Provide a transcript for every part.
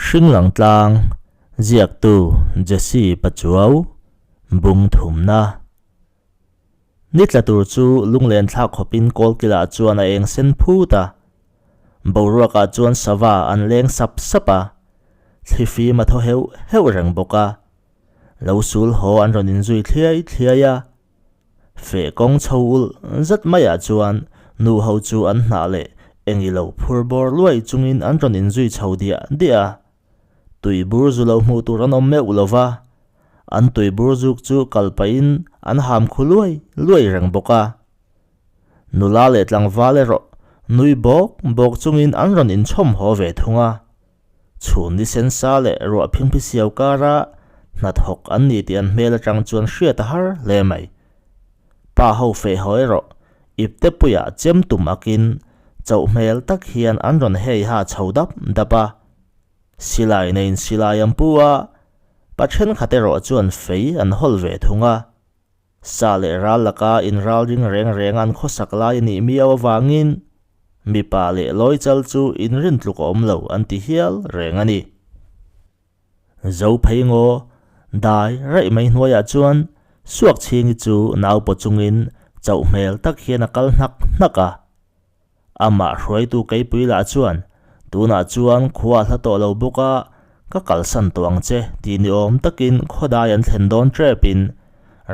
Hringlang tlang, ziaktu Jesse Pachuau, bung thumna. Ni tla tur chu lunglen thlak khawpin kawlkilah chuan a eng sen phut a. Boruakah chuan sava an leng sap sap a, thlifim a thaw heuh heuh reng bawk a. Lo sul haw an rawn inzui thliai thliai a. Feh kawng chho ulh zat maiah chuan nu ho chu an hnah leh eng i lo phur bawr luai chungin an rawn inzui chho diah diah a. Tui bur zu lo hmuh tur an awm meuh lo va, an tui bur zuk chu kal pahin an ham khu luai luai reng bawk a. Nula leh tlangval erawh nui bawk bawk chungin an rawn inchhawm haw ve thung a. Chhun ni sen sa leh ruah phingphi siau kara hnathawk an ni tih an hmel atang chuan hriat a har hle mai. Pa ho feh haw erawh ipte puiah chem tum akin chauh hmel tak hian an rawn hei ha chho dap dap a. Silai neiin silai an pu a, pa thenkhat erawh chuan fei an hawl ve thung a. Sa leh ral laka inralring reng reng an khawsak lai a nih miau avangin mipa leh lawi chal chu inrin tluk a awm lo an ti hial reng a ni. Zo phei ngaw dai raih mai hnuaiah chuan Suakchhingi chu naupaw chungin chauh hmel tak hian a kal hnak hnak a. Amah hruaitu Keipui lah chuan, Tunah chuan khua a hla tawh lo bawk a, ka kalsan tawh ang che tih ni awm takin khawdai an thlen dawn ṭepin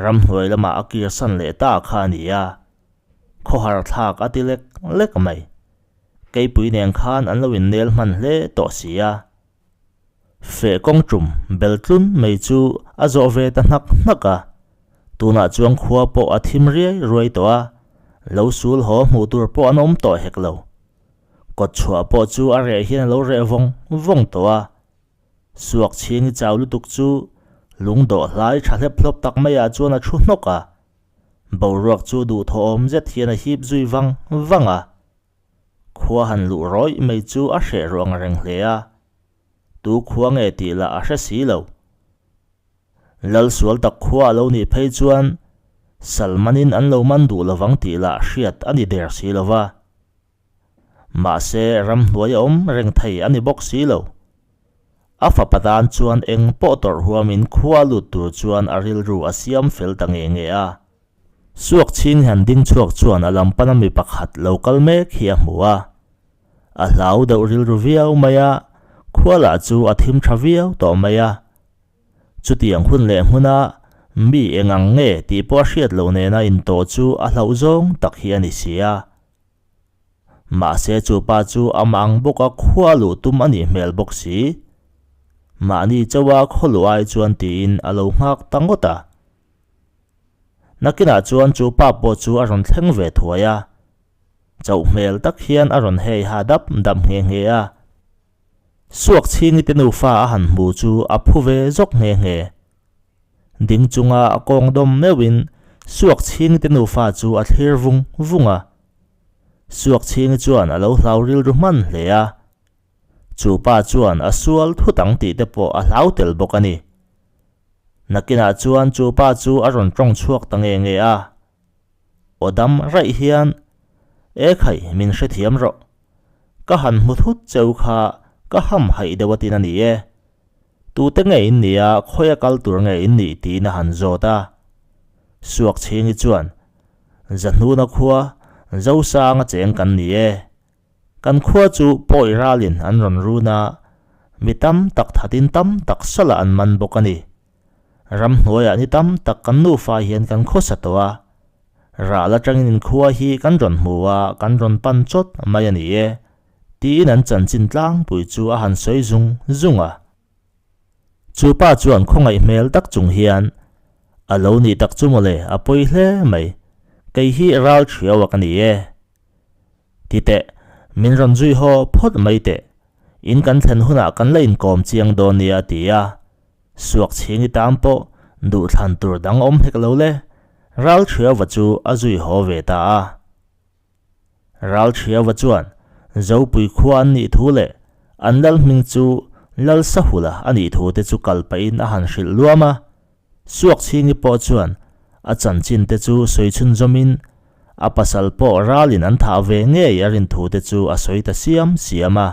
ramhnuai lamah a kirsan leh ta kha a ni a. Khawhar thlak a ti lek lek mai. Keipui nen khan an lo innel hman hle tawh si a. Feh kawng tum bel tlun mai chu a zawh ve ta hnak hnak a, tunah chuan khua pawh a thim riai ruai tawh a, lo sul haw hmuh tur pawh an awm tawh hek lo. Kawt chhuah pawh chu a reh hian a lo reh vawng vawng tawh a, suak chhingi chau lutuk chu lung dawh hlai tha hlep hlawp tak maiah chuan a thu hnawk a, boruak chu duhthawhawm zet hian a hip zui vang vang a. Khua han luh rawih mai chu a hreh ruang reng hle a, tu khua nge tih lah a hre si lo. Lal sual tak khua a lo nih phei chuan Salmanin an lo man duh lovang tih lah hriat a ni der si lo va. Mahse ramhnuai a awm reng thei a ni bawk si lo. A fapa tan chuan eng pawh tawrh huamin khua lut tur chuan a rilru a siam fel ta nge nge a. Suak chhing hian ding chhuak chuan a lam pana mi pakhat lo kal mek hi a hmu a. A hlau deuh rilru viau mai a, khua lah chu a thim tha viau tawh mai a. Chutiang hun leh hmuna mi eng ang nge tih pawh a hriat loh nena intawh chu a hlauh zawng tak hi a ni si a. Mahse chu pa chu amah ang bawka khua luh tum a nih hmel bawk si. Mahni chauha khaw luh ai chuan tiin a lo nghak ta ngawt a. Nakinah chuan chu pa pawh chu a rawn thleng ve thuai a, chauh hmel tak hian a rawn hei ha dap dap nghe nghe a. Suak chhingi te nufa a han hmu chu a phu ve zawk nghe nghe. Ding chunga a kawng dawm meuhin Suak chhingi te nufa chu a thlir vung vung a. Suak chhingi chuan a lo hlau rilru hman hle a. Chu pa chuan a sual thut ang tih te pawh a hlau tel bawk a ni. Nakinah chuan chu pa chu a rawn tawng chhuak ta nge nge a. Aw dam raih hian, E khai, min hrethiam rawh. Ka han hmu thut cheu kha ka ham haih deuh atin a ni e. Tute nge in nih a, khawia kal tur nge in nih tiin a han zawt a. Suak chhingi chuan, Zahnuna khua, Zosanga cheng kan ni e. Kan khua chu pawi ralin an rawn run a, mi tam tak thatin tam tak salah an man bawk a ni. Ramhnuaiah ni tam tak kan nufa hian kan khawsa tawh a, ral atangin inkhua hi kan rawn hmu a, kan rawn pan chawt mai a ni e, tiin an chanchin tlangpui chu a han sawi zung zung a. Chu pa chuan khawngaih hmel tak chung hian, A lo nih tak chu mawle, a pawi hle mai, kei hi ral thiau a ka ni e. Ti teh, min rawn zui haw phawt mai teh. In kan thlen hunah kan la inkawm chiang dawn nia a ti a. Suak chhingi tan pawh duhthlan tur dang awm hek lo le, Ralṭhiauva chu a zui haw ve ta a. Ralṭhiauva chuan Zopui khua an nih thu leh an lal hming chu Lalsahula a nih thu te chu kal pahin a han hrilh luam a. Suak chhingi pawh chuan a chanchin te chu sawi chhunzawmin a pasal pawh ralin an thah ve ngei a rin thu te chu a sawi ta siam siam a.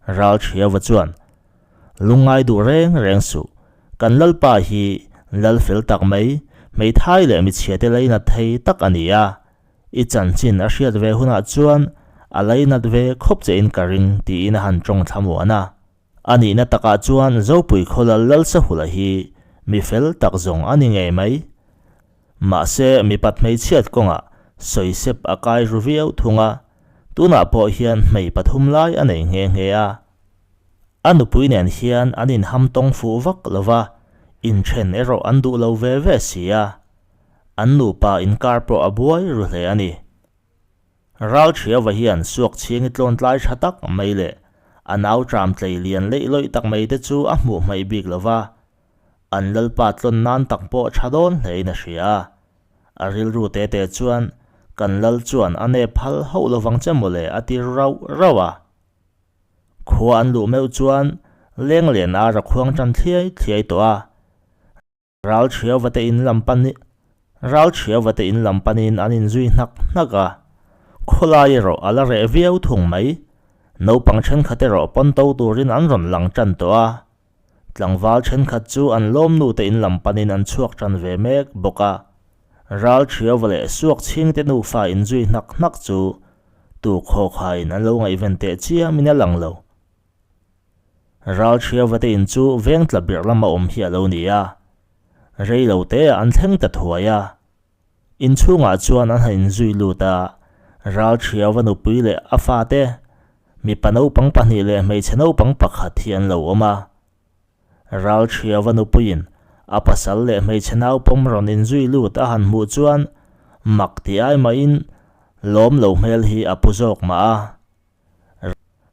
Ral Thiauva chuan Lungngai duh reng reng suh. Kan Lalpa hi lal fel tak mai, hmeithai leh michhiate lainat thei tak a ni a. I chanchin a hriat ve hunah chuan a lainat ve khawp che in ka ring tiin a han tawng thlamuan a. A nihna takah chuan Zopui khawlal Lalsahula hi mi fel tak zawng a ni ngei mai. Mahse mipat hmeichhiat kawngah sawisep a kai ru viau thung a, tunah pawh hian hmei pathum lai a nei nghe nghe a. A nupui nen hian an inham tawng fuh vak lo va, inthen erawh an duh lo ve ve si a. An nupa inkar pawh a buai ru hle a ni. Ralṭhiava hian suak chhiangi tlawn tlai ṭha tak mai leh a nau ṭam tlei lian leih lawih tak mai te chu a hmuh hmaih bik lo va, an lalpa tlawn nan tak pawh ṭha dawn hlein a hria a. A rilru te te chuan, Kan lal chuan a nep phal hauh lovang che mawle a ti rauh rauh a. Khua an luh meuh chuan leng len ar a khuang ṭan thliai thliai tawh a. Ralṭhiauva te in lam pan Ralṭhiauva te in lam panin an inzui hnak hnak a, khawlai erawh a la reh viau thung mai. Naupang ṭhenkhat erawh pawn to turin an rawn lang ṭan tawh a, tlangval ṭhenkhat chu an lawmnu te in lam panin an chhuak ṭan ve mek bawk a. Ralṭhiauva leh Suakchhing te nufa inzui hnak hnak chu tu khawkhain an lo ngaihven teh chiamin a lang lo. Ralṭhiauva te in chu veng tla birh lama awm hi a lo ni a, rei lo te ah an thleng ta thuai a. Inchhungah chuan an han inzui lut a, Ralṭhiauva nupui leh a fate, mipa naupang pahnih leh hmeichhe naupang pakhat hi an lo awm a. Ralṭhiauva nupuiin a pasal leh hmeichhe naupawm rawn inzui lut a han hmuh chuan mak ti ai mahin lawm lo hmel hi a pu zawk mah a.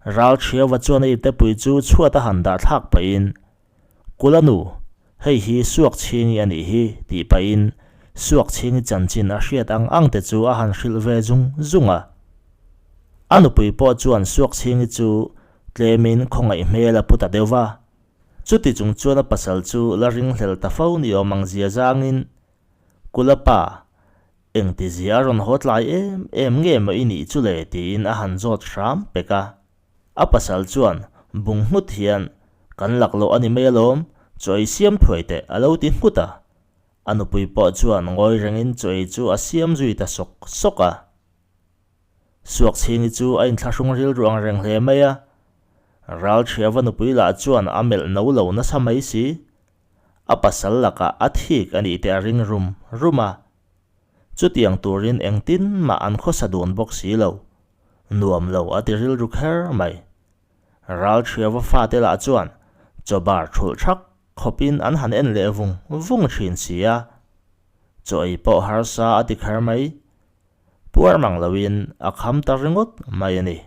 Ralṭhiauva chuan a iptepui chu chhuat a han dah thlak pahin, Kula nu, hei hi Suakchhingi a nih hi, tih pahin Suakchhingi chanchin a hriat ang ang te chu a han hrilh ve zung zung a. A nupui pawh chuan Suakchhingi chu tlemin khawngaih hmel a pu ta deuh va. Chuti chung chuan a pasal chu la ringhlel ta fo ni awm ang zia zangin, Kula pa, Engtizia a rawn haw tlai em em nge maw i nih chu le tiin a han zawt hram pek a. A pasal chuan bung nghut hian, Kan lak loh a ni mai alawm, chaw ei siam thuai teh a lo ti nghut a. A nupui pawh chuan ngawi rengin chaw ei chu a siam zui ta sawk sawk a. Suakchhingi chu a inthlahrung rilru ang reng hle mai a. Ralṭhiava nupui lah chuan a melh no lo nasa mai si. A pasal lakah a thik a nih te a ring rum rum a. Chutiang turin engtin mah an khawsa dun bawk si lo. Nuam lo a ti rilru kher mai. Ralṭhiava fate lah chuan chaw bar thulh thak khawpin an han en leh vung vung ṭhin si a. Chaw ei pawh harsa a ti kher mai. Puar mang loin a kham ta ringawt mai a ni.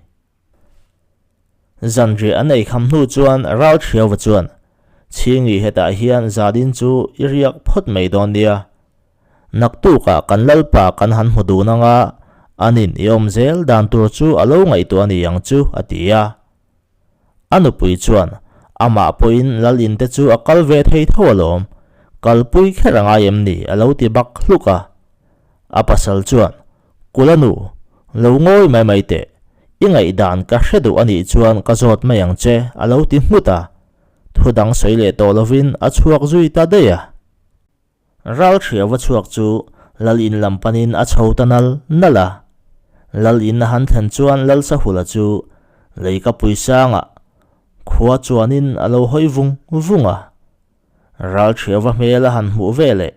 Zanriah an ei kham hnu chuan Ralṭhiauva chuan, Chhingi hetah hian Zadin chu i riak phawt mai dawn nia. Naktukah kan Lalpa kan han hmu dun anga anin i awm zel dan tur chu a lo ngaihtuah a ni ang chu, a ti a. A nupui chuan, Amah pawhin Lal in te chu a kal ve thei tho alawm, kalpui kher a ngai em ni? a lo ti bak hluk a. A pasal chuan, Kula nu, lo ngawi mai mai teh, i ngaihdan ka hre duh a nih chuan ka zawt mai ang che, a lo ti nghut a. Thu dang sawi leh tawh lovin a chhuak zui ta daih a. Ralṭhiauva chhuak chu Lal in lam panin a chho ta nal nal a. Lal in a han thlen chuan Lalsahula chu leikapui sangah khua chuanin a lo hawi vung vung a. Ralṭhiauva hmel a han hmuh veleh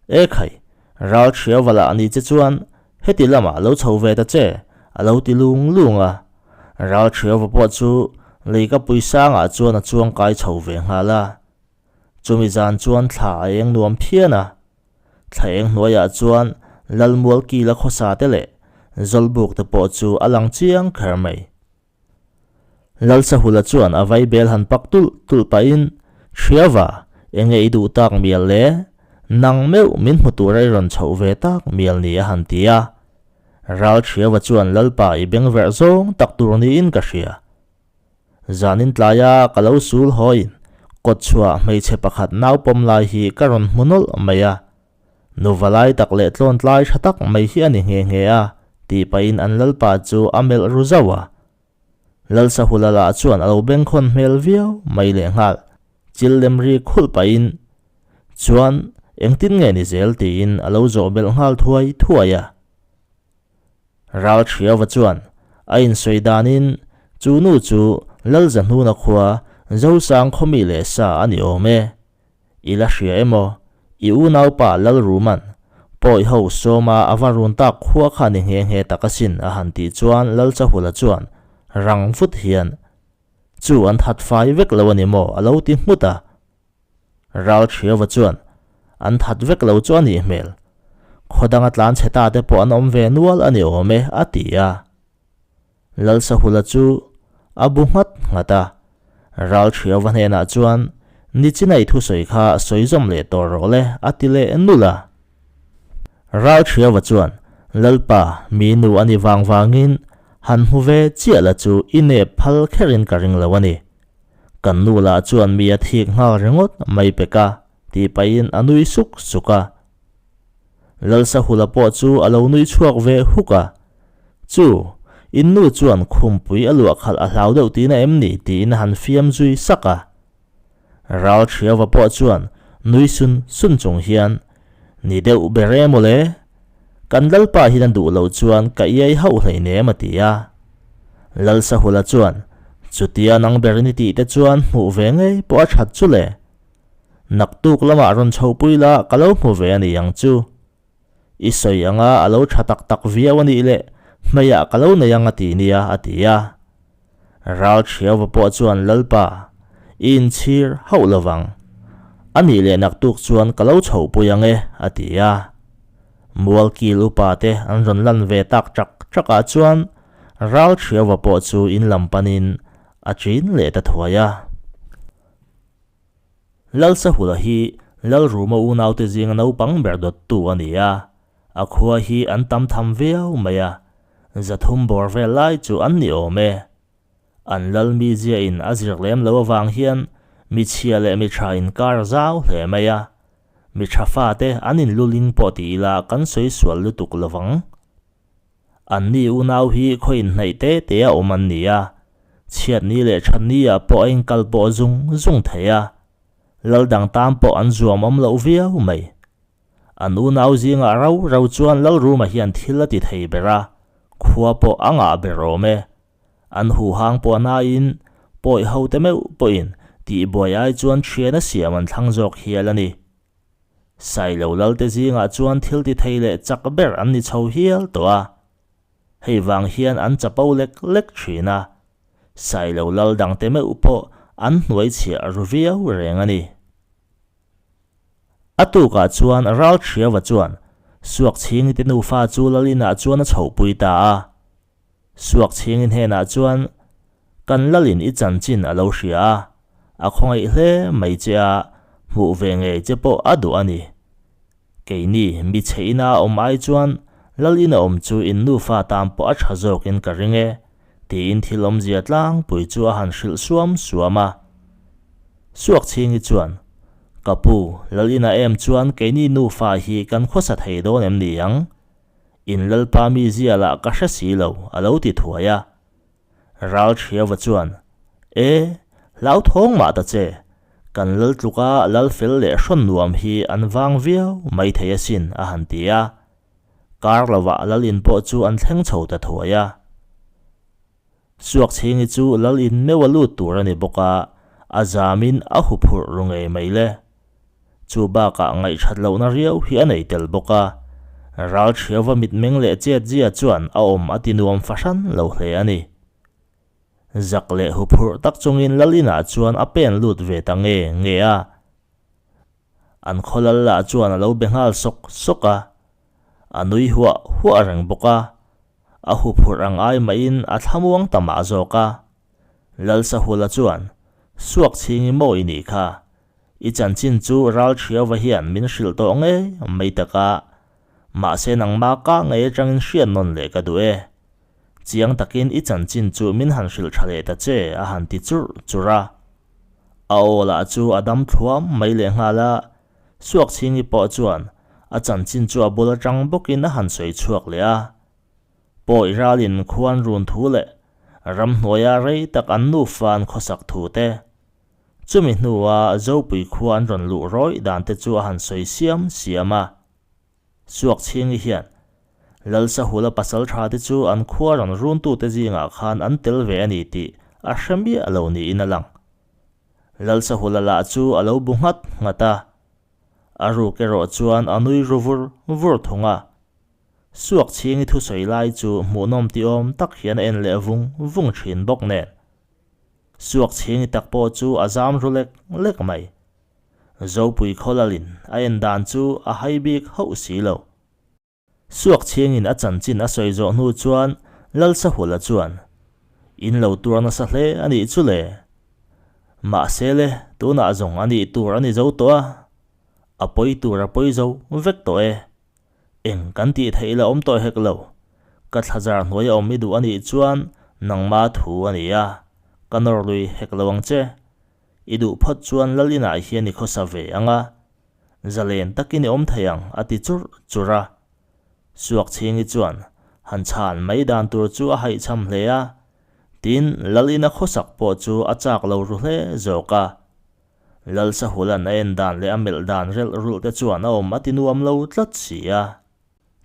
E khai, ral hria va lah ni che chuan heti lamah lo chho ve ta che, a lo ti lung lung a. Ral hria va pawh chu leikapui sangah chuan a chuang kai chho ve nghal a. Chumi zan chuan thla a eng nuam phian a. Thla eng hnuaiah chuan Lalmual kila khawsa te leh Zawlbuk te pawh chu a lang chiang kher mai. Lalsahula chuan a vaibel han pak tulh tulh pahin, Hriava, enge i duh tak mial le? Nang meuh min hmu tura i rawn chhoh ve tak mial ni a han ti a. Ral Hriava chuan Lalpa i beng verh zawng tak tur niin ka hria. Zanin tlaia ka lo sul hawiin kawtchhuah hmeichhe pakhat nau pawm lai hi ka rawn hmu nawlh mai a. Nuva lai tak leh tlawn tlai tha tak mai hi a ni nghe nghe a, tih pahin an lalpa chu a melh ru zauh a. Lalsahula lah chuan a lo bengkhawn hmel viau mai lehnghal. Chil lem ri khulh pahin chuan engtin nge ni zel tiin a lo zawh belh nghal thuai thuai a. Ral Thiauva chuan a insawi danin chu nu chu Lalzahnuna khua Zosang khawmi leh sa a ni awm e. I la hria emaw? I unaupa Lalruman pawi ho sawma a va run tak khua kha ni nghe nghe tak asin a han tih chuan Lalchahula chuan rang vut hian Chu an that fai vek lo a ni maw? a lo ti nghut a. Ral Thiauva chuan, An that vek lo chu a nih hmel. Khaw danga tlan chhe ta te pawh an awm ve nual a ni awm e, a ti a. Lalsahula chu a bu nghat nghat a. Ral Thiauva hnenah chuan, Nichinai thusawi kha sawi zawm leh tawh rawh le, a ti leh nulh a. Ral Thiauva chuan, Lalpa, mi nu a ni vang vangin han hmu ve chiah la chu i nep phal kherin ka ring lo a ni. Kan nu lah chuan mi a thik nghal ringawt mai pek a, tih pahin a nui suk suk a. Lalsahula pawh chu a lo nui chhuak ve huk a, Chu, in nu chuan khumpui a luah khalh a hlau deuh tihna em ni? tiin a han fiam zui sak a. Ral Thiauva pawh chuan nui sun sun chung hian, Ni deuh ber e mawle, kan Lalpa hian a duh loh chuan ka iai hauh hleinem a ti a. Lalsahula chuan, Chutia nang ber ni tih te chuan hmuh ve ngei pawh a that chu le. Naktuk lamah rawn chhohpui la ka lo hmu ve a ni ang chu. I sawi anga a lo tha tak tak viau a nih leh hmeiah ka lo nei ang a ti nia a ti a. Ral Thiauva pawh chuan Lalpa, i inchhir hauh lovang. A nih leh naktuk chuan ka lo chhohpui ang e a ti a. Mualkil upa te an rawn lan ve tak chak chakah chuan Ral Thiauva pawh chu in lam panin a chin leh ta thuai a. Lalsahula hi Lalruma unaute zinga naupang ber dawttu a ni a, a khua hi an tam tham viau mai a, zathum bawr vel lai chu an ni awm e. An lal mizia-in a zir lem lo avang hian mi chhia leh mi tha inkar zau hle mai a, mi tha fate an inluling pawh ti ila kan sawi sual lutuk lovang. Anni unau hi khaw inhnaih te te a awm an ni a, chhiatni leh thatni ah pawh a inkal pawh zung zung thei a, lal dang tan pawh an zuam awm loh viau mai. An unau zingah rau rau chuan Lalruma hian thil a ti thei ber a, khua pawh a ngah ber awm e. An huhang pawh a naiin pawi ho te meuh pawhin tihbuai ai chuan thian a siam an thlang zawk hial a ni. Sailo Lalte zingah chuan thil ti thei leh chak ber an ni chho hial tawh a. Hei vang hian an chapo lek lek thin a. Sailo Lal dangte meuh pawh an hnuai chhiah ru viau reng a ni. A tukah chuan Ralthriava chuan Suakchhingi te nufa chu Lal inah chuan a chhohpui ta a. Suakchhingi hnenah chuan, Kan Lalin i chanchin a lo hria a, a khawngaih hle mai che a, hmuh ve ngei che pawh a duh a ni. Keini mi chhe ina awm ai chuan Lal ina awm chu in nufa tan pawh a tha zawkin ka ring e, tiin thil awmzia tlangpui chu a han hrilh suam suam a. Suakchhingi chuan, Ka pu, Lal ina em chuan keini nufa hi kan khawsa thei dawn em ni ang? In Lalpa mi zia lah ka hre si lo, a lo ti thuai a. Ral Thiauva chuan, E, hlauthawng mah ta che, kan lal tluka lal fel leh hrawn nuam hi an vang viau mai thei asin, a han ti a. Kar lovah lal in pawh chu an thleng chho ta thuai a. Suakchhingi chu lal in meuh a lut tur a ni bawk a, a zamin a huphurh ru ngei mai le. Chu bakah ngaihthat lohna riau hi a nei tel bawk a, Ralthiauva mitmeng leh chetzia chuan a awm a ti nuam fahran lo hle a ni. Zak leh huphurh tak chungin lal inah chuan a pen lut ve ta nge nge a. An khaw lal lah chuan a lo be nghal sawk sawk a, a nui huah huah reng bawk a, a huphurh ang ai mahin a thlamuang ta mah zawk a. Lalsahula chuan, Suak chhingi maw i nih kha? I chanchin chu Ralthiauva hian min hrilh tawh ngei mai tak a, mahse nangmah ka ngei atangin hriat nawn leh ka duh e. Chiang takin i chanchin chu min han hrilh tha leh ta che a han ti churh churh a. A aw lah chu a dam thluam mai leh nghal a, Suakchhingi pawh chuan a chanchin chu a bul atang bawkin a han sawi chhuak leh a. Pawi ralin khuan run thu leh. Ramhnuaia rei tak an nufa an khawsak thu te, chumi hnua Zopui khua an rawn luh rawih dan te chu a han sawi siam siam a. Suakchhingi hian Lalsahula pasal tha te chu an khua rawn runtute zingah khan an tel ve a ni tih a hre miah lo niin a lang. Lalsahula lah chu a lo bu nghat nghat a, a ruk erawh chuan a nui ru vur vur thung a. Suakchhingi thusawi lai chu hmuhnawm ti awm tak hian a en leh vung vung thin bawk nen. Suakchhingi tak pawh chu a zam ru lek lek mai. Zopui khawlalin a en dan chu a hai bik hauh si lo. Suakchhingin a chanchin a sawi zawh hnu chuan Lalsahula chuan, In lo tuar nasa hle a nih chu le. Mahse le, tunah zawng a nih tur a ni zo tawh a, a pawi tur a pawi zo vek tawh e. Eng kan tih theih la awm tawh hek lo. Ka thlazar hnuai a awm i duh a nih chuan nangma thu a ni a, ka nawr lui hek lo ang che. I duh phawt chuan lal inah hian i khawsa ve ang a, zalen takin i awm thei ang, a ti churh churh a. Suakchhingi chuan han chhan mai dan tur chu a haihchham hle a, tin, lal ina khawsak pawh chu a chak lo ru hle zawk a. Lal Sahulan a en dan leh a melh dan relh rulh te chuan a awm a ti nuam lo tlat si a.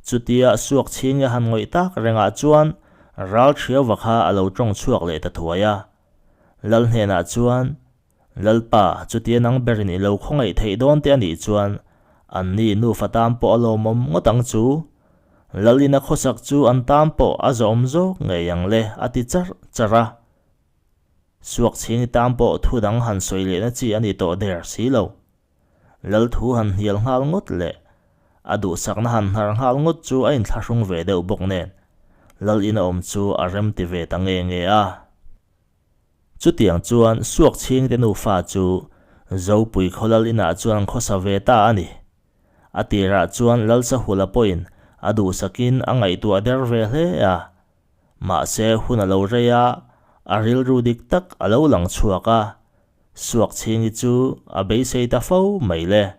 Chutia Suakchhingi a han ngawih tak rengah chuan Ralṭhiauva kha a lo ṭawng chhuak leh ta thuai a. Lal hnenah chuan, Lalpa, chutia nang berin i lo khawngaih theih dawn te a nih chuan, anni nufa tan pawh a lawmawm ngawt ang chu. Lalin a khawsak chu an tan pawh a zawm zawk ngei ang le, a ti charh charh a. Suakchhingi tan pawh thu dang han sawi lehna chi a ni tawh der si lo. Lal thu han hnial nghal ngawt leh a duhsakna han hnar nghal ngawt chu a inthlahrung ve deuh bawk nen, Lal ina awm chu a rem ti ve ta nge nge a. Chutiang chuan Suakchhingte nufa chu Zopui khaw Lal inah chuan an khawsa ve ta a ni. A tirah chuan Lalsahula pawhin a duhsakin a ngaihtuah der ve hle a. Mahse hun a lo rei a, a rilru dik tak a lo lang chhuak a, Suakchhingi chu a beisei ta fo mai le.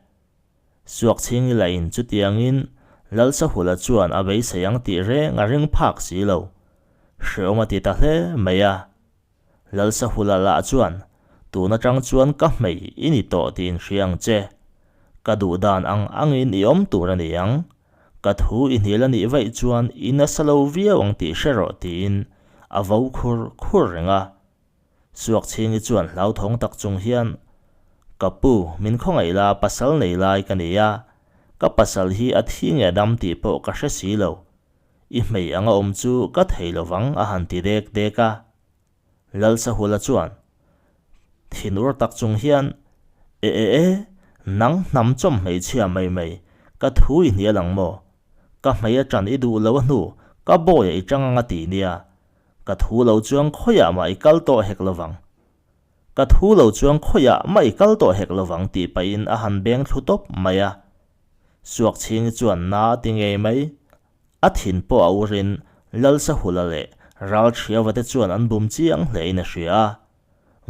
Suakchhingi lahin chutiangin Lalsahula chuan a beisei ang tih reng a ring phak si lo. Hreawm a ti ta hle mai a. Lalsahula lah chuan, Tun atang chuan ka hmei i ni tawh tih inhria ang che. Ka duh dan ang angin i awm tur a ni ang. Ka thu i hnial a nih vaih chuan i nasa lo viau ang tih hre rawh tiin a vo khur khur reng a. Suakchhingi chuan hlauthawng tak chung hian, Ka pu, min khawngaih la, pasal nei lai ka ni a, ka pasal hi a thi nge dam tih pawh ka hre si lo. I hmei anga awm chu ka thei lo vang a han ti dek dek a. Lalsahula chuan thinur tak chung hian, E e e, nang hnam chawm hmeichhia mai mai, ka thu i hnial ang maw? Ka hmei a ṭan i duh lo a hnu, ka bawi a i ṭang ang a ti nia. Ka thu lo chuang khawiah mah i kal tawh hek lovang. Ka thu lo chuang khawiah mah i kal tawh hek lovang tih pahin a han beng thlu tawp mai a. Suakchhingi chuan na a ti ngei mai. A thin pawh a urin Lalsahula leh Ralṭhiauva te chuan an bum chiang hlein a hria a.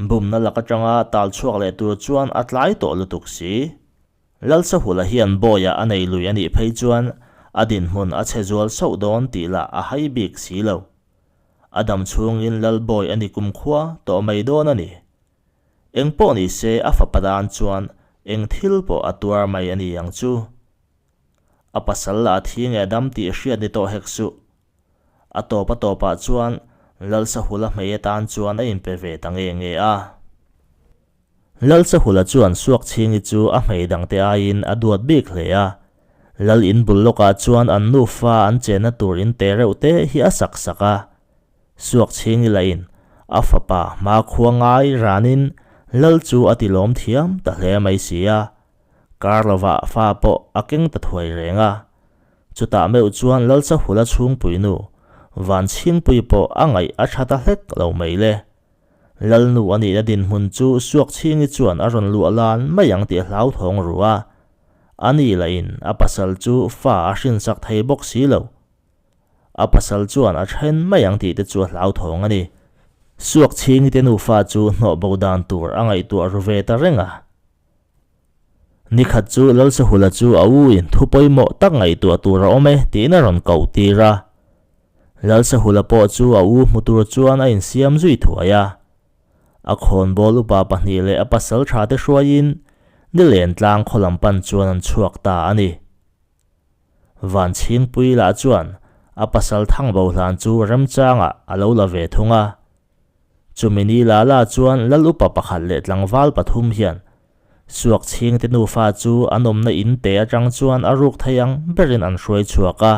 Bumna lak aṭanga tal chhuak leh tur chuan a tlai tawh lutuk si. Lalsahula hian bawiah a nei lui a nih phei chuan a dinhmun a chhe zual sauh dawn tih lah a hai bik si lo. A dam chhungin Lalbawi a ni kumkhua tawh mai dawn a ni. Eng pawh ni se a fapa dan chuan eng thil pawh a tuar mai a ni ang chu. A pasal lah a thi nge dam tih hriat ni tawh hek suh. A tawp a tawpah chuan Lalsahula hmei atan chuan a inpe ve ta nge nge a. Lalsahula chuan Suakchhingi chu a hmei dangte aiin a duat bik hle a. Lal in bul lawkah chuan an nufa an chenna tur in te reuh te hi a sak sak a. Suakchhingi lahin a fapa hmakhua ngai ranin Lal chu a ti lawm thiam ta hle mai si a. Kar lovah fa pawh a keng ta thuai reng a. Chutah meuh chuan Lalsahula chhungpuinu Vanchhingpui pawh a ngaih a tha ta hlek lo mai le. Lalnu a nihna dinhmun chu Suakchhingi chuan a rawn luah lan mai ang tih a hlauthawng ru a. A ni lahin a pasal chu fa a hrinsak thei bawk si lo. A pasal chuan a then mai ang tih te chu a hlauthawng a ni. Suakchhingi te nufa chu hnawh bo dan tur a ngaihtuah ru ve ta reng a. Nikhat chu Lalsahula chu a u in thu pawimawh tak ngaihtuah tur a awm e tiin a rawn koh tir a. Lalsahula pawh chu a u hmu tur chuan a insiam zui thuai a. A khawnbawl upa pahnih leh a pasal tha te hruaiin Nilen tlang khaw lam pan chuan an chhuak ta a ni. Vanchhingpui lah chuan a pasal thangbo hlan chu remchangah a lo la ve thung a. Chumi ni la la chuan lal upa pakhat leh tlangval pathum hian Suakchhingte nufa chu an awmna in te atang chuan a ruk thei ang berin an hruai chhuak a.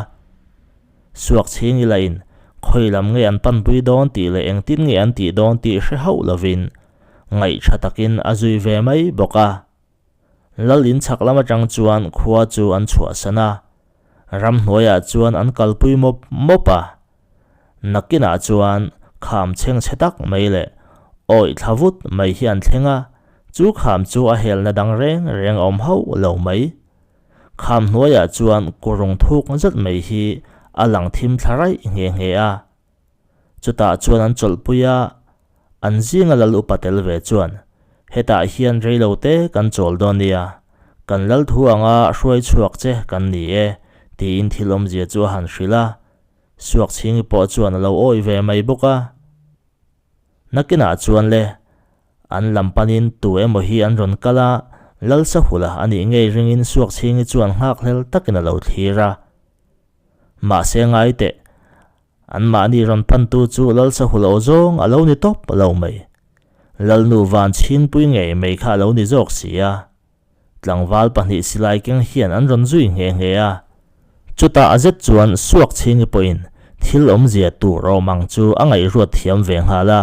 Suakchhingi lahin khawi lam nge an panpui dawn tih leh engtin nge an tih dawn tih hre hauh lovin ngaihṭha takin a zui ve mai bawk a. Lal in chhak lam atang chuan khua chu an chhuahsan a, ramhnuaiah chuan an kalpui mawp mawp a. Nakinah chuan kham chhengchhe tak mai leh awih thla vut mai hi an thleng a, chu kham chu a helna dang reng reng a awm hauh lo mai. Kham hnuaiah chuan kurung thuk zet mai hi a lang thim thla raih nghe nghe a. Chutah chuan an chawlhpui a, an zinga lal upa tel ve chuan, Hetah hian reilo te kan chawl dawn nia, kan lal thu anga hruai chhuak che kan ni e, tiin thil awmzia chu a han hrilh a. Suakchhingi pawh chuan a lo awih ve mai bawk a. Nakinah chuan le, an lam panin tu emaw hi an rawn kal a, Lalsahula a nih ngei ringin Suakchhingi chuan nghakhlel takin a lo thlir a. Mahse ngai teh, anmahni rawn pantu chu Lalsahula aw zawng a lo ni tawp lo mai. Lalnu Vanchhingpui ngei mai kha a lo ni zawk si a. Tlangval pahnih silai keng hian an rawn zui nghe nghe a. Chutah a zet chuan Suakchhingi pawhin thil awmzia tur a awm ang chu a ngaihruat thiam ve nghal a.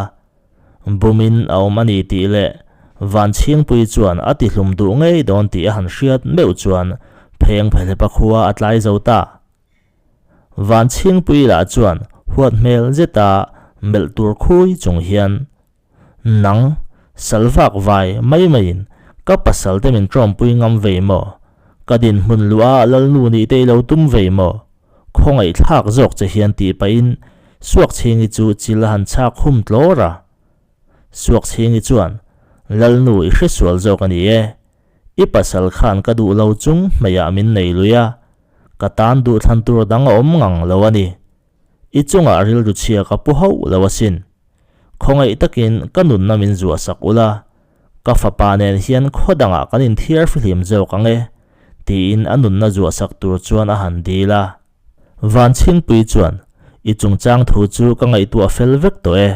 Bumin a awm a ni tih leh Vanchhingpui chuan a tihlum duh ngei dawn tih a han hriat meuh chuan pheng phehlepa khua a tlai zo ta. Vanchhingpui lah chuan huat hmel zeta melh tur khui chung hian Nang, salvak vai mai maiin ka pasal te min tawmpui ngam vei maw? Ka dinhmun luh a Lalnu nih te i lo tum vei maw? Khawngaihthlak zawk che hian tih pahin Suakchhingi chu chil a han chhak khum tlawr a. Suakchhingi chuan, Lalnu i hresual zawk a ni e. I pasal khan ka duh lo chung hmeiah min nei lui a, ka tan duhthlan tur dang a awm ngang lo a ni. I chungah rilru chhia ka pu hauh lo asin. Khawngaih takin ka nunna min zuah sak ula, ka fapa nen hian khaw dangah kan inthiar fihlim zawk ang e, tiin a nunna zuah sak tur chuan a han dil a. Vanchhingpui chuan, I chungchang thu chu ka ngaihtuah fel vek tawh e.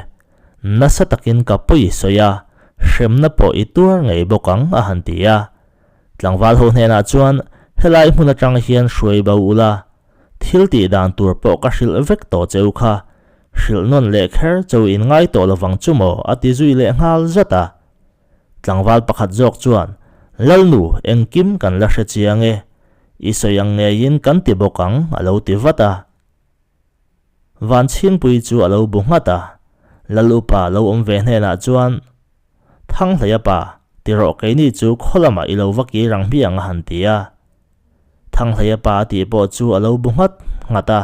Nasa takin ka pawi sawi a, hremna pawh i tuar ngei bawk ang, a han ti a. Tlangval ho hnenah chuan, Helai hmun atang hian hruai bo ula, Thil tih dan tur pawh ka hrilh vek tawh cheu kha, hrilh nawn leh kher cheu in ngai tawh lovang chu maw a ti zui leh nghal zat a. Tlangval pakhat zawk chuan, Lalnu, engkim kan la hre chiang e, i sawi ang ngeiin kan ti bawk ang a lo ti vat a. Vanchhingpui chu a lo bu nghat a, Lal upa lo awm ve hnenah chuan, Thanghleia pa, ti rawh keini chu khaw lamah i lo va kir ang hmiang a han ti a. Thanghleia pa a tih pawh chu a lo bu nghat nghat a,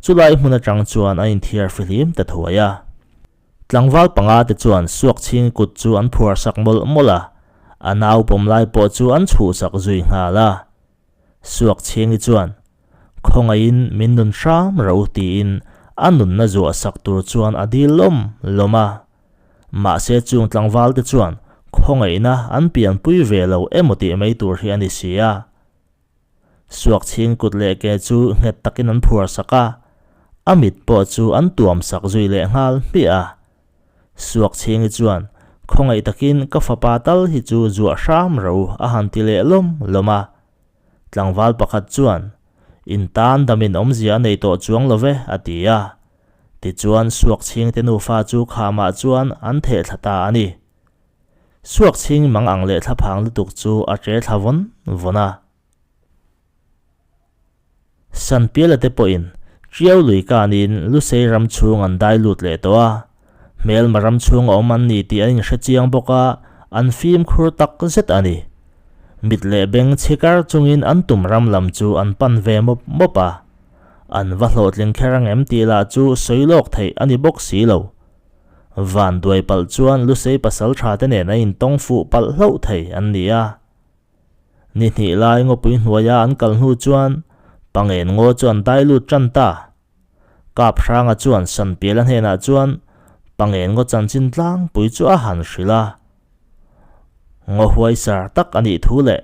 chulai hmun atang chuan a inthiar fihlim ta thuai a. Tlangval panga te chuan Suakchhingi kut chu an phuar sak mawlh mawlh a, a nau pawm lai pawh chu an chhuhsak zui nghal a. Suakchhingi chuan, Khawngaihin min nun hram ro tiin a nunna zuah sak tur chuan a dil lawm lawm a. Mahse chung tlangval te chuan khawngaihna an pianpui ve lo emaw tih mai tur hi a ni si a. Suakchhing kut leh ke chu nghet takin an phuar sak a, a mit pawh chu an tuam sak zui leh nghal hmiah a. Suakchhingi chuan khawngaih takin ka fapa tal hi chu zuah hram ro a han ti leh lawm lawm a. Tlangval pakhat chuan, In tan damin awmzia a nei tawh chuang lo ve, a ti a. Tichuan Suakchhingte nufa chu khamah chuan an theh thla ta a ni. Suakchhing mang ang leh thlaphang lutuk chu a ṭe thla vawn vawn a. Sanpiala te pawhin Ṭiau lui kanin Lusei ram chhung an dai lut leh tawh a. Hmelma ram chhung a awm an ni tih an inhre chiang bawk a, an fimkhur tak zet a ni. Mit leh beng chhi kar chungin an tum ram lam chu an pan ve mawp mawp a. An va hlawhtling kher ang em tih lah chu sawi lawk theih a ni bawk si lo. Van duai palh chuan Lusei pasal tha te nen a intawng fuh palh hlauh thei an ni a. Ni hnih lai ngawpui hnuaia an kal hnu chuan Pangen ngaw chu an dai lut tan ta. Kaphranga chuan Sanpiala hnenah chuan Pangen ngaw chanchin tlangpui chu a han hrilh a. Ngaw huaisar tak a nih thu leh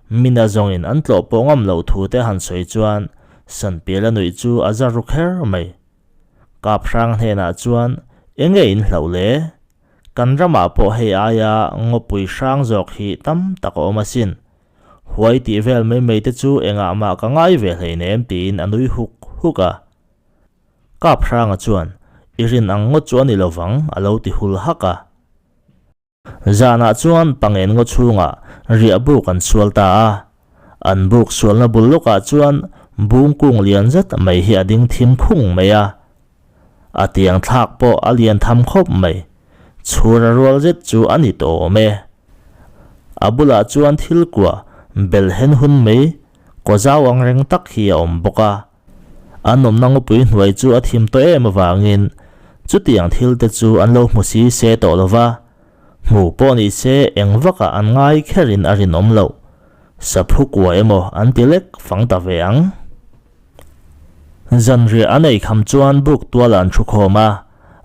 mina zawngin an tlawh pawh ngam loh thu te han sawi chuan Sanpiala nuih chu a za ru kher mai. Kaphranga hnenah chuan eng nge in hlauh le? Kan ramah pawh hei aia ngawpui hrang zawk hi tam tak a awm asin. Huai tih vel mai mai te chu engah mah ka ngai ve hleinem tiin a nui huk huk a. Kap hranga chuan, I rin ang ngawt chu a ni lovang a lo ti hul hak a. Zanah chuan pangen ngaw chhungah riah buk an sual ta a. An buk sualna bul lawkah chuan bung kung lian zet mai hi a ding thim khung mai a. A tiang thlak pawh a lian tham khawp mai. Chhura rual zet chu a ni tawh awm e. A bulah chuan thil kua bel hen hun mai kaw zau ang reng tak hi a awm bawk a. An awmna ngawpui hnuai chu a thim tawh em avangin chutiang thil te chu an lo hmu si se tawh lo va, hmu pawh ni se eng vakah an ngai kherin a rinawm loh. Saphu kua emaw an ti lek fang ta ve ang. Zanriah an ei kham chuan buk tual an thu khawm a,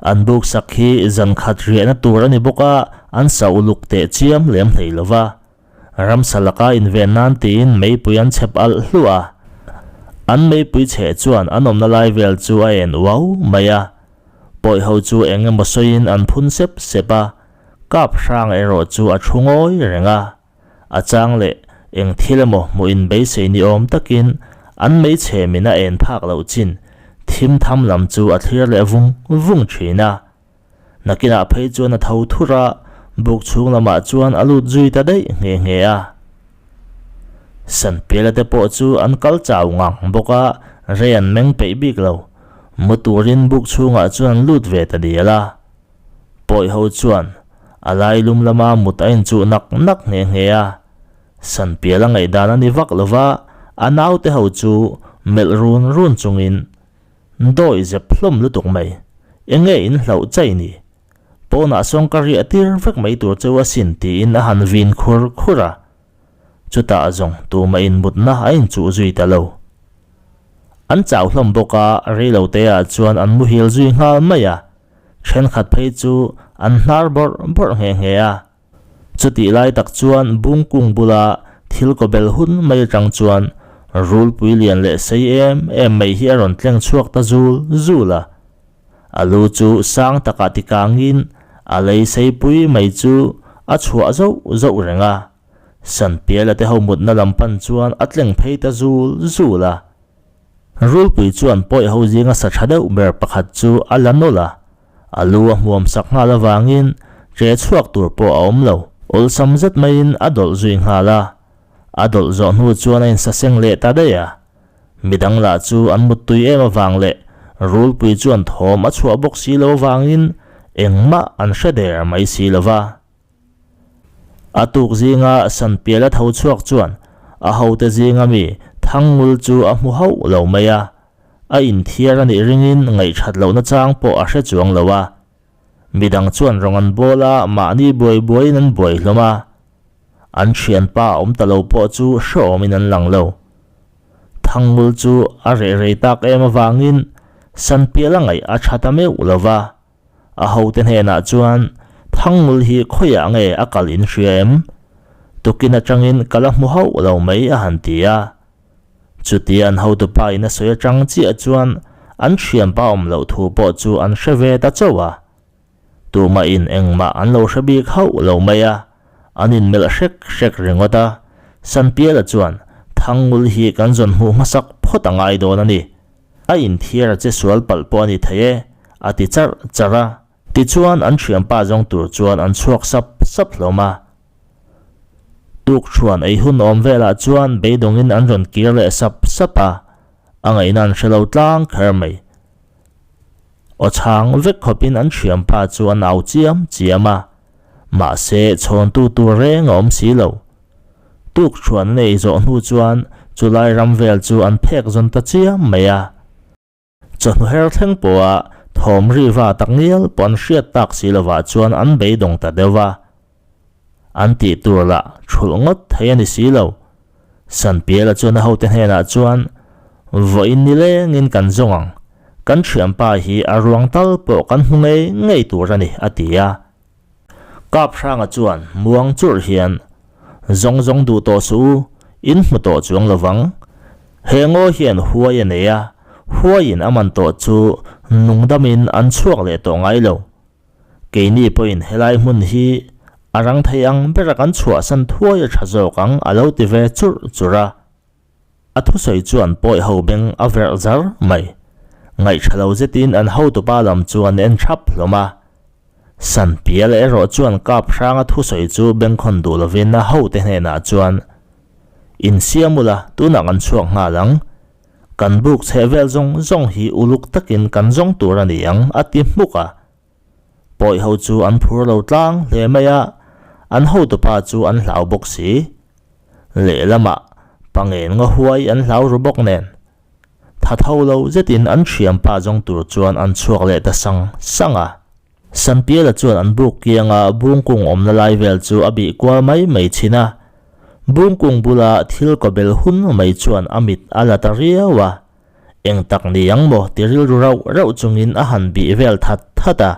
an buk sak hi zan khat riahna tur a ni bawk a, an sa uluk teh chiam lem hlei lo va. Ramsa laka inven nan tiin meipui an chhep alh hluah a, an meipui chheh chuan an awmna lai vel chu a en uau mai a. Pawi ho chu eng emaw sawiin an phun sep sep a, kap hrang erawh chu a thu ngawi reng a. A chang leh eng thil emaw hmuh in beisei ni awm takin an hmeichhe min a en phak loh chin thim tham lam chu a thlir leh vung vung thin a. Nakinah phei chuan a tho thur a, buk chhung lamah chuan a lut zui ta daih nghe nghe a. Sanpiala te pawh chu an kal chau ngang bawk a, rei an meng peih bik lo. Mu turin buk chhungah chuan an lut ve ta dial a. Pawi ho chuan a lai lum lama mut a inchuh nak nak nghe nghe a. Sanpial a ngaihdan a ni vak lo va, a naute ho chu melh run run chungin dawi zep hlawm lutuk mai. Enge in hlauh chai ni? Pawnah sawn ka riah tir vek mai tur cheu asin tiin a han vin khur khur a. Chutah zawng tumah in mutna a inchuh zui ta lo. An chau hlawm bawk a, reiloteah chuan an muhil zui nghal mai a. Thenkhat phei chu an hnar bawrh bawrh nghe nghe a. Chutih lai tak chuan bungkung bula thil kaw bel hun mai atang chuan rulpui lian leh sei em em mai hi a rawn tleng chhuak ta zul zul a. A lu chu sang takah tikangin a lei seipui mai chu a chhuah zauh zauh reng a. Sanpiala te ho mutna lam pan chuan a tleng phei ta zul zul a. Rulpui chuan pawi ho zinga sa tha deuh ber pakhat chu a la nawlh a, a lu a hmuam sak nghal avangin che chhuak tur pawh a awm lo. Awlsam zet maiin a dawlh zui nghal a, a dawlh zawh hnu chuan a insaseng leh ta daih a. Midang lah chu an muttui em avang leh Rulpui chuan thawm a chhuah bawk si lo avangin engmah an hre der mai si lo va. A tuk zinga Sanpiala tho chhuak chuan a hote zinga mi Thangngul chu a hmu hauh lo mai a, a inthiar a nih ringin ngaihṭhat lohna chang pawh a hre chuang lo a. Midang chuan rawng an bawl a, mahni buai buaiin an buai hlawm a. An ṭhianpa a awm ta lo pawh chu hrehawmin an lang lo. Thangngul chu a reh rei tak em avangin Sanpiala ngaih a ṭha ta meuh lo va. A hote hnenah chuan, Thangngul hi khawiah nge a kal in hria em? Tukin atangin ka la hmu hauh lo mai a han ti a. Chutia an hotupa in a sawi atang chiah chuan an thianpa awm loh thu pawh chu an hre ve ta chauh a. Tumahin engmah an lo hre bik hauh lo mai a, an inmelh hrek hrek ringawt a. Sanpiala chuan, Thangngul hi kan zawn hmuh hmasak phawt a ngai dawn a ni. A inthiar a che sual palh pawh a ni thei e, a ti charh charh a. Tichuan an thianpa zawng tur chuan an chhuak sap sap hlawm a. Tukṭhuan ei hun awm velah chuan beidawngin an rawn kir leh sap sap a, a ngaihna an hre lo tlang kher mai. Aw chhang vek khawpin an thianpa chu an au chiam chiam a, mahse chhawntu tur reng a awm si lo. Tukṭhuan an ei zawh hnu chuan chulai ram vel chu an phek zawn ta chiam mai a. Chawhnu her thleng pawha thawm ri va tak ngial pawh an hriat tak si lovah chuan an beidawng ta deuh va. An tih tur lah thulh ngawt thei a ni si lo. Sanpiala chuan a hote hnenah chuan, Vawiin nilengin kan zawng ang. Kan thianpa hi a ruang tal pawh kan hmu ngei ngei tur a ni, a ti a. Kap Hranga chuan muang churh hian, Zawng zawng duh tawh suh u, in hmu tawh chuang lo vang. He ngaw hian huai a nei a, huaiin a man tawh chu nungdamin an chhuak leh tawh ngai lo. Keini pawhin helai hmun hi a rang thei ang bera kan chhuahsan thuai a tha zawk ang a lo ti ve churh churh a. A thusawi chuan pawi ho beng a verh zar mai. Ngaihṭha lo zetin an hotupa lam chu an en ṭhap hlawm a. Sanpial erawh chuan kap hranga thusawi chu bengkhawn duh lovin a hote hnenah chuan, Insiam ula, tunah kan chhuak nghal ang. Kan buk chheh vel zawng zawng hi uluk takin kan zawng tur a ni ang, a ti hmuk a. Pawi ho chu an phur lo tlang hle mai a, an hotupa chu an hlau bawk si. Lehlamah pangen nga huai an hlau ru bawk nen. Tha tho lo zetin an thianpa zawng tur chuan an chhuak leh ta sang sang a. Sanpiala chuan an buk kianga bungkung awmna lai vel chu a bih kual mai mai thin a. Bungkung bula thil kawbel hun mai chuan a mit a la ta riau a. Eng tak ni ang maw ti rilru rauh rauh chungin a han bih vel that that a.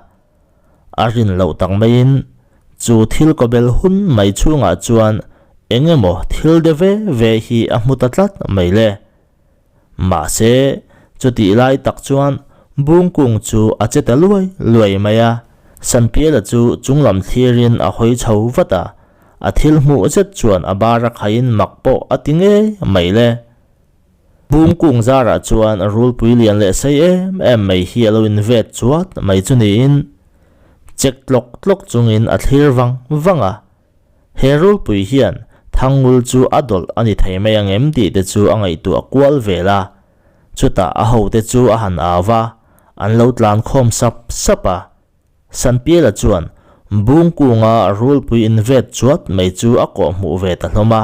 A rin loh tak maiin chu thil kawbel hun mai chhungah chuan eng emaw thil de ve ve hi a hmu ta tlat mai le. Mahse, chutih lai tak chuan bungkung chu a che ta luai luai mai a. Sanpiala chu chunglam thlirin a hawi chho vat a, a thil hmuh zet chuan a bar a khaiin mak pawh a ti ngei mai le. Bungkung zarah chuan rulpui lian leh sei em em mai hi a lo invet chuat mai chu niin chek tlawk tlawk chungin a thlir vang vang a. He rulpui hian Thangngul chu a dawlh a ni thei mai ang em tih te chu a ngaihtuah kual vel a. Chutah a hote chu a han au va, an lo tlan khawm sap sap a. Sanpiala chuan Bungkunga rulpui invet chuat mai chu a kawhhmuh ve ta hlawm a.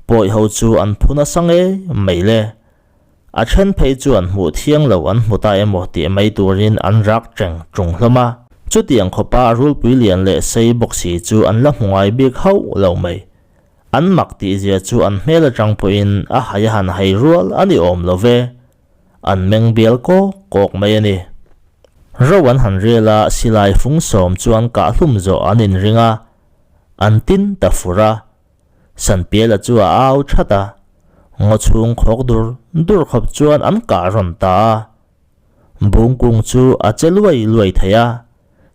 Pawi ho chu an phu nasa ngei mai le. A then phei chuan hmuh thiang lo an hmu ta emaw tih mai turin an rak teng tung hlawm a. Chutiang khawpa rulpui lian leh sei bawk si chu an la hmu ngai bik hauh lo mai. An mak tihzia chu an hmel atang pawhin a hai a han hai rual a ni awm lo ve. An meng bial kawk kawk mai a ni. Ro an han rel a, silai fung sawm chuan kahhlum zawh an inring a, an tin ta fur a. Sanpiala chu a au that a, ngaw chhung khawk dur dur khawp chuan an kah rawn ta a. Bungkung chu a che luai luai thei a,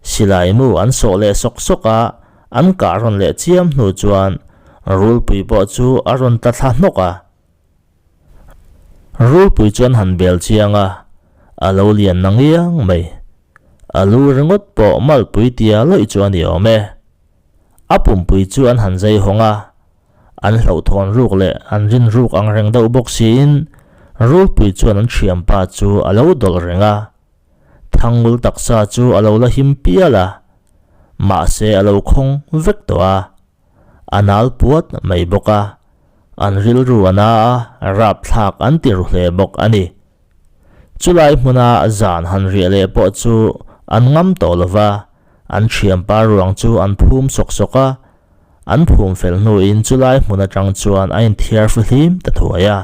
silai mu an sawh leh sawk sawk a, an kah rawn leh chiam hnu chuan rulpui pawh chu a rawn tla thla hnawk a. Rulpui chuan han bel chiang a, a lo lian na ngiang mai. A lu ringawt pawh malpui tia lawih chu a ni awm e. A pumpui chu an han zai hawng a, an hlauhthawn ruk leh an rin ruk ang reng deuh bawk siin Rulpui chuan an thianpa chu a lo dawlh reng a. Thangngul taksa chu a lo la him pial a, mahse a lo khawng vek tawh a, a nal puat mai bawk a, an rilru a na a, rapthlak an ti ru hle bawk a ni. Chulai hmuna zan han riah leh pawh chu an ngam tawh lo va, an thianpa ruang chu an phum sawk sawk a, an phum fel hnuin chulai hmun atang chuan a inthiar fihlim ta thuai a.